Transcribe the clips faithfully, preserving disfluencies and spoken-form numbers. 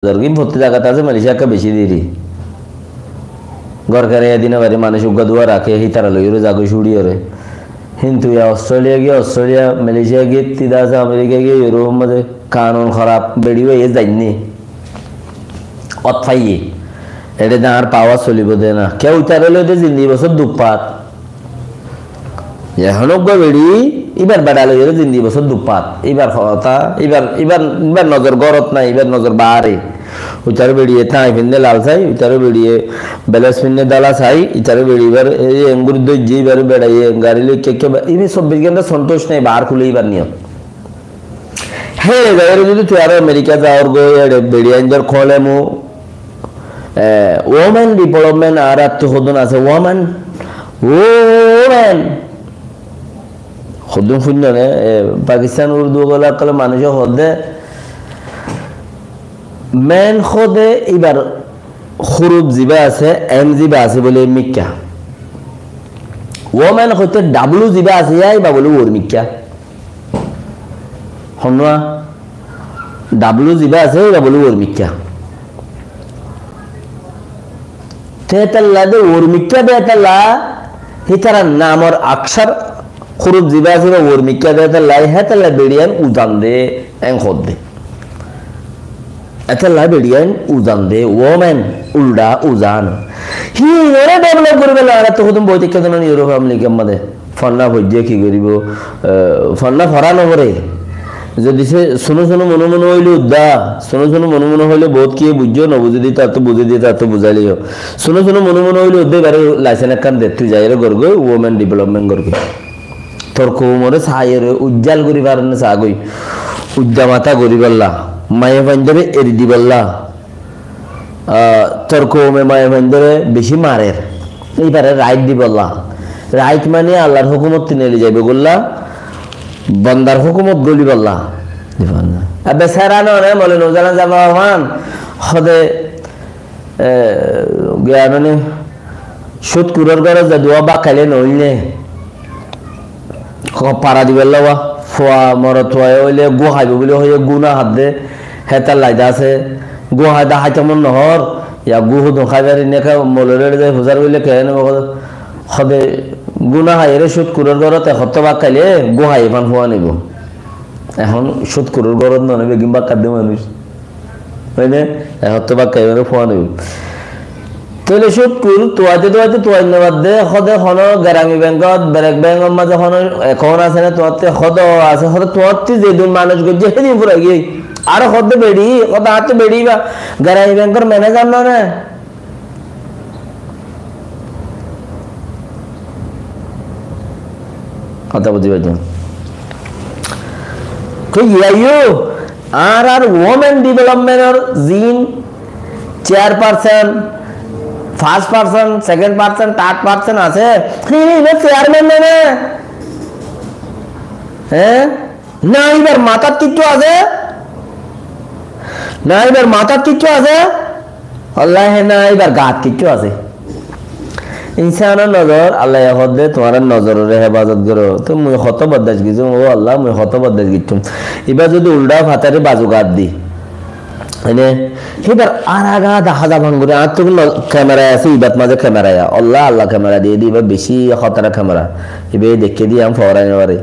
Zargin fottí zagat asé, Malaysia ekka beci deri. Gór keraya di no fare, manúic uggwá duwá raké, hítara loiyóre zagói cúriyóre. Kintu ya Australia giyé, Australia, Malaysia giyé, tida asé, America giyé, Europe mazé kanun hóraf, beçi uwá ye zainné. Ot faiyé. Eçé de añár power solibo de na. Kiyá uitaré loi de zindigi bosór duk fat. Ehón uggwá beçi, ibar beça loiyóre zindigi bosór duk fat. Ibar hotá, ibar, ibar, ibar nozor górot nai, ibar nozor baáre. Uitaré beçiye tái finné lal sai, uitaré beçiye beles finné dala sai, itaré beçi ibar, ei engur dóijje ibar beçaiye, gari loi kekke ba, ibe sobbic gonta sontoc nai, baár kúle ibar niyot. Hé, zaiyóre zodi tui aró America zaor goi, eçé beçi aindor kolemu, eh, women development ar attu hodún asé, women, women. Hodún fuinno né, eh, Pakistan Urdu gola kole manúice hodde, men hode ibar huruf ziba asé, M ziba asé bole mikká. Women hoite W ziba asé, ya iba bole wor mikká. Honnúa? W ziba asé, iba bole wor mikká. Te hétalla de wor mikká de hétalla, hítarar namor aksar huruf ziba asé, iba wor mikká de hétalla, hétalla beçiyan uzan de, en hodde. Hétalla beçiyan uzan de, women, ulda uzan. Híinore develop goríbolla añára to hodún boi táikka de no, Europe, America mazé. Fonná foijjé ki goríbo? Eh, fonná forá no foré. Zodi se suno suno mone mone óile udda, suno suno mone mone óile bout kiyé buijjó, no buzí de tattú buzí de tattú buzáileyo. Suno suno mone mone óile udda, ibare license ekkán de, tui zaiyóre gorgói, women development gorgói. Tor koumore saiyóre ujjal gorí farer né sagói. Udda matá goríbolla, maiyafuaindóre eri dibolla. Ah, tor koume maiyafuaindóre beci marer. Ibare right dibolla. Right mani Allar hókumottú neli zaibogolla, bondar hókumot golibolla. Ar besara no né, mole nozana zaba fan, hode, eh, giya mani, cútkuror górot ze duwá bát háile no óil né. Ho para dibolla wa, fua morot fua óile gú háibo buli hoiye, gú no hádde, hétar laida asé, gú háida háito mon nohór, ya gú hudun háibar inne ká molore zai fusár goille keéne mo hode, gú no háiyere cútkuror górot ek hottó bát háile gú háiye fán fua nibo. Ehón cútkuror górot no né, begin bát hádde manúic. Óine, ehón to bát háibar fua nai. Tóile cútkur tuaite tuaite tuainno badde, hode hono gerami bengót, berek bengór mazé hono account asé né tuatte, hode asé, hode tuatte zedun manúic goijjé, hédin furai giyé. Ar hode beçi, hode añáttu beçi ba, gerami bengór manager no né. Hotá buzí faijjó? Koi giyé yó, añárar women development or zin chairperson, first person, second person, third person asé, hí, hí, iba chairman no né? Hé? Na ibar matát kiccú asé? Na ibar matát kiccú asé? Wallahi na ibar gaat kiccú asé. Insánor nozor, Allaye hoódde, tuáñrar nozorore hefazot goró. Toi mui hotó bordac goijjum, ó Allah, mui hotó bordac goijjum. Iba zodi uldha fatare bazu gaat di. Ene, híbar araga dahá zaban gori, añáttu no-, kemera asé, ibat mazé kemera ya. Allah, Allah kemera diyé de, iba beci hótara kemera. Iba deikké de, añí foórai no fari.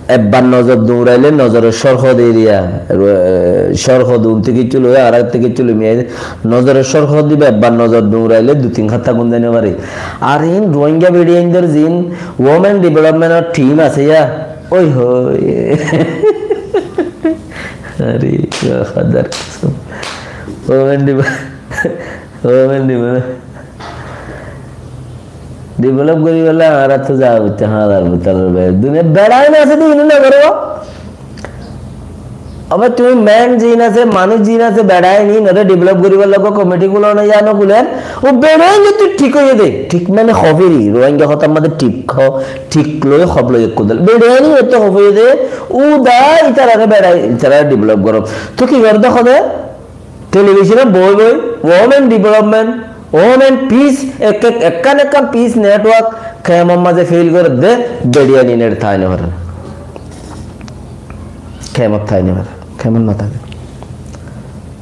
Ebbar nozor duñraile nozoror córhod eriya, eh, córhod untú kiccú loi, añára ettú kiccú loi, miyai de. Nozoror córhod diba ebbar nozor duñraile dui tin hátta gún zai no fare. Ar in Rohingya beçiyaindor zin women development or team asé ya, oi hoi. Are, Khuda kosóm. Women develop-, women develop-, develop goríbolla añárattú za foittó, háñzar bútore beçi. Duniyat beçai no asé de, ine no goríbo. Abar tuñí men zin asé, manúic zin asé, beçai ni, inore develop goríbolla uggwá komiti kúlo na, ya no kúler. Ó beçai ni to thík óiye de. Thík mane hofiri, Rohingya hotár mazé thík ho, thík loi hof loi ekku dol. Beçai ni to hof óiye de, ó da itarare beçai, itarare develop goró. To ki goré de hode? Television ot boi boi, women development, women peace, ek, ek, ekkán ekkán peace network, kemor mazé fail gorér de, beçiyan ine tái no fare. Kemot tái no fare, kemot no táke.